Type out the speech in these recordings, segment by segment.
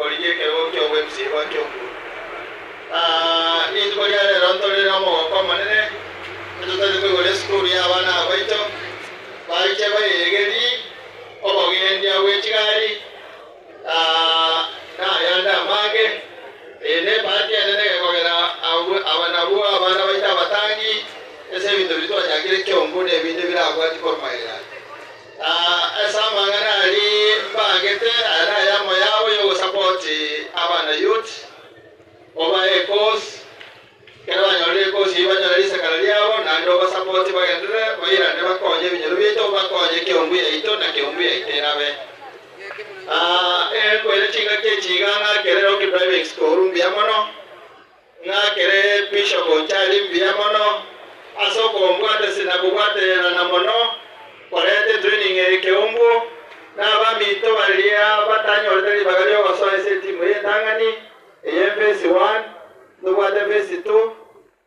Korigia ekerogo ki'obwemsi bwa ki'ombu. Rituko ria rero ntore nomogoko omonene, etotaete koigora esukuru y'abana aba baito, baiche bayegerie obogendia bwe chigari, na ayande amange. Eye nebahati enene gekogera aba nabwo abana baito abatangi ase ebinto biria twachakire ki'ombu na ebinde birabwati korwa magega. Ase amang'ana aria mbangete, aya nayamo yabo y'ogosapoti abana youth, obae ecourse, ekero banyorire ecourse eyio banyore risakara riabo, naende obasapoti bagenderere bairane bakonye ebinyoro biaito, bakonye ekeumbu yaito na keumbu yaito erabe. Nkoira chingaki echi iga ng'akere Rocky Driving School mbuya mono, Ng'akere Bishop Onchari mbuya mono ase okombwatesi na kobwatererana mono koreta etraining eye Keumbu na abaminto baria batanyorete ribaga riogosoa ase etimu y'entang'ani eye phase one, ntobwate phase two,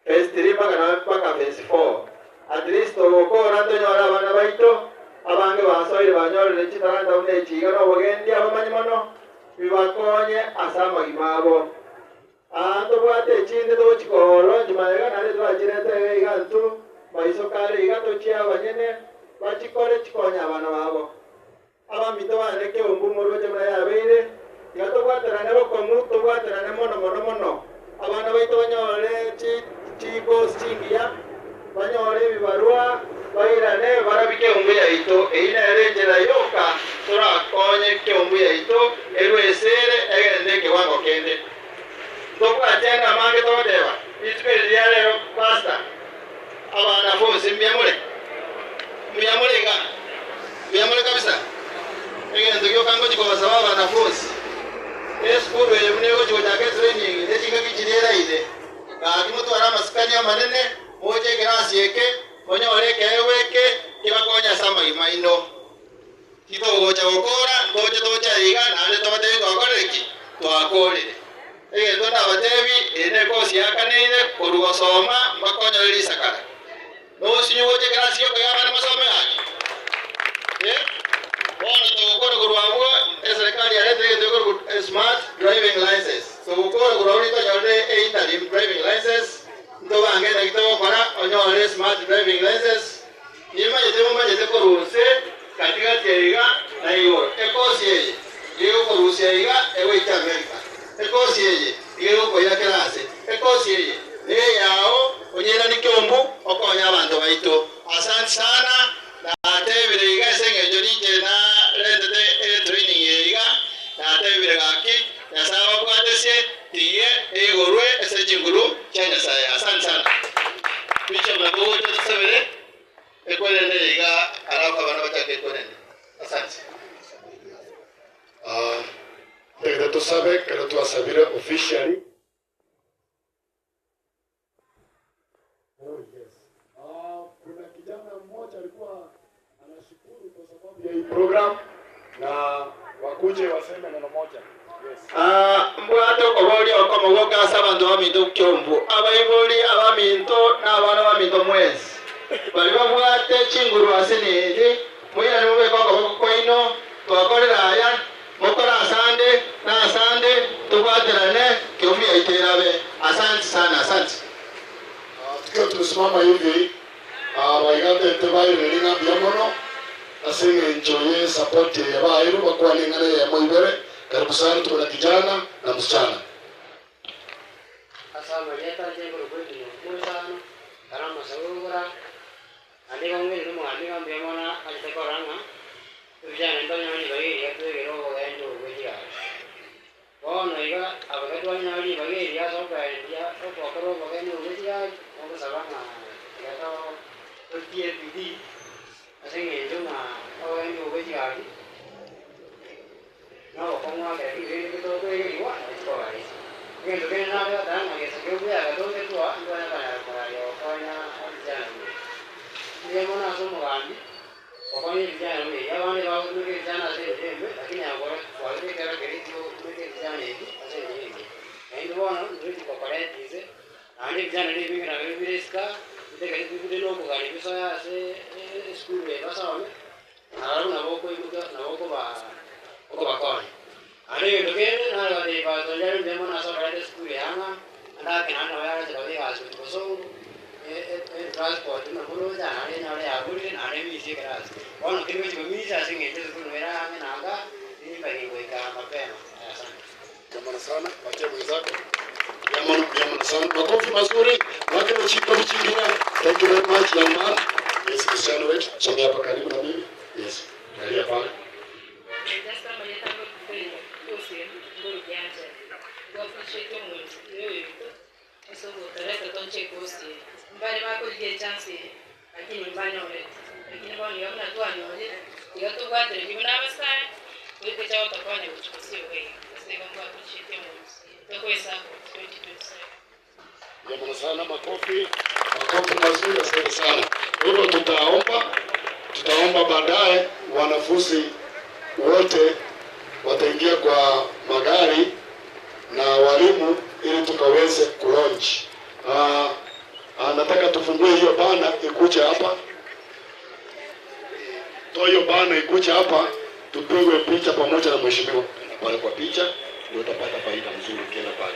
phase three mpaka na mpaka phase four. At least togokora ntonyore abana baito abange basoire banyorire chitalanta buna echi iga nobogendi abamanyi mono bibakonye ase amagima abo. Aa ntobwate echinde togochia koolonchia magega naende twachirete iga iga intwe maiso kare iga tochie abanyene bachikore chikonye abana babo. Abaminto bane keumbu moroche buna yabeire, tiga tobwaterane bokong'u tobwaterane mono mono mono, abana baito banyore chi chikosi chingiya, banyore ebibarua, bairane barabie keumbu yaito. Eyio nere enchera yoka torakonye keumbu yaito erwe esere egende ekewango kende. Ntobwati ande amange togoteba, Rituko eri ria rero Pastor, abana bonsi mbuya more? Mbuya more iga? Mbuya more kabisa? Egento gioka ngochia kobasaba abana bonsi, esukuru eye buna egochia gochaka etraining ne chingaki chiria eraine, gaki motware amasikani amanene, moche ekerasi eke, monyore ekeegwa eke kebakonye ase amagima aino. Titogocha gokora, ntoche toche aiga, naende tobatebie twakorire ki? Twakorire. Egento ndabatebie, eye nekosi yakaneire korwa gosoma mpaka onyore risakara. Nosinyu gocha ekerasi giokoiga abana mosome gaki? Eh? Bono togokora korwa abwo, eserekari yaretire egento gekorokwa smart driving license. Togokora korwa abwo ritonyorire einterim driving license, ntobange naki togokora onyore smart driving license, Nimanyete momanyete korwa inse gati-gati aiga na igoro. Ekosi eye iga egokorusia aiga egoika Amerika. Ekosi eye iga egokoira kera aase. Ekosi eye neyao onyeiranie keumbu okonye abanto baito. Asante sana, natebire iga ase eng'encho ninche narentete etraining eye iga, natebire gaki Nyasae ababwatesie tigie eigorwe ase chinguru chia Nyasae. Asante sana. Bishop nabo ogocha otosabere ekwerende eye iga alafu abana bachake ekwerende. Asante. Ah, Ntagete tosabe ekero twasabire officially. Oh yes. Ah, kuna kijana mmoja alikuwa anashukuru kwa sababu ya hii program na wakuje waseme neno moja. Yes. Ah, mbwate okoboria okomo gwoka ase abanto baminto kiombu, abaibori abaminto na abana baminto mwensi, baria babwate chinguru ase nini, moirane mobeke okoboko kwaino, twakorire aya, Mokore asande na asande tobwaterane keumbu yaito erabe. Asanti sana asanti. Tukiwa tumesimama hivi baigatete bairire ng'a mbuya mono ase eng'encho ye support eye baeirwe bakwane eng'ana eyemo ibere karibu sana tuko na kijana na msichana. Ase amarieta ache korokwa ebinyoro moisano, kare amasabo ogora, naende igo ng'erire omogambi ng'a mbuya mono achete korora ng'a Ebichanga ntonyore ribaga eria twegere obogencho obwo bwe chigari. Bono iga abake twanyora ribaga eria ase okoendia ogokora obogeni obwo bwe chigari, nogosaba ng'a tiga totie bidii ase eng'encho ng'a obogencho obwo bwe chigari nobokong'u ekero kegende tokoegerigwa nabo chikoba rahisi. Egento kende nare goteba ng'a gesa ki'obuya agatong'etwa ntwanya konyara komorari ogokonya ebichanga buna ebi. Mbuya mono ase omogambi. Gokonya ebichana buna ebi. Abande bagotumeka ebichana ase enchera embe, lakini agoro kwarure ekero keria tigotumeka ebichana ebi ase enchera engiya. Naende bono ntochi gokora etise, naende ebichana nebinge nabio bire isiko aa, bitekeri bire nokogania bisoe ase esukuru eye basome, nabarabwo nabo okoimokia nabo okoba okobakonya. Naende egento kende nare gotebia. Pastor Njeri mbuya mono ase okoreta esukuru yang'a, ande ake naende nabo yagocha koba egasi gochia bosongo, transport buna moroche naende enyore yaborire naende emisie ekerasi. Bono kende gochi komisia ase eng'encho esukuru nabo ere ang'e na igaa, nimba gingoika mapema. Asante. Jamana sana, patia mwenzako. Jamana, jamana sana. Makofi mazuri. Mwakele chiko chingia. Thank you very much young man. Yes, msichana wetu. Sogea hapa karibu na mimi. Yes. Kalia pale. Jamana sana, makofi. Makofi mazuri, asante sana. Kwa hivyo tutaomba, tutaomba baadaye wanafunzi wote wataingia kwa magari na walimu ili tukaweze kulaunch. Nataka tufungue hiyo bana ikuje hapa. Toa hiyo bana ikuje hapa tupigwe picha pamoja na mheshimiwa. Pale kwa picha ndio utapata faida mzuri ukienda pale.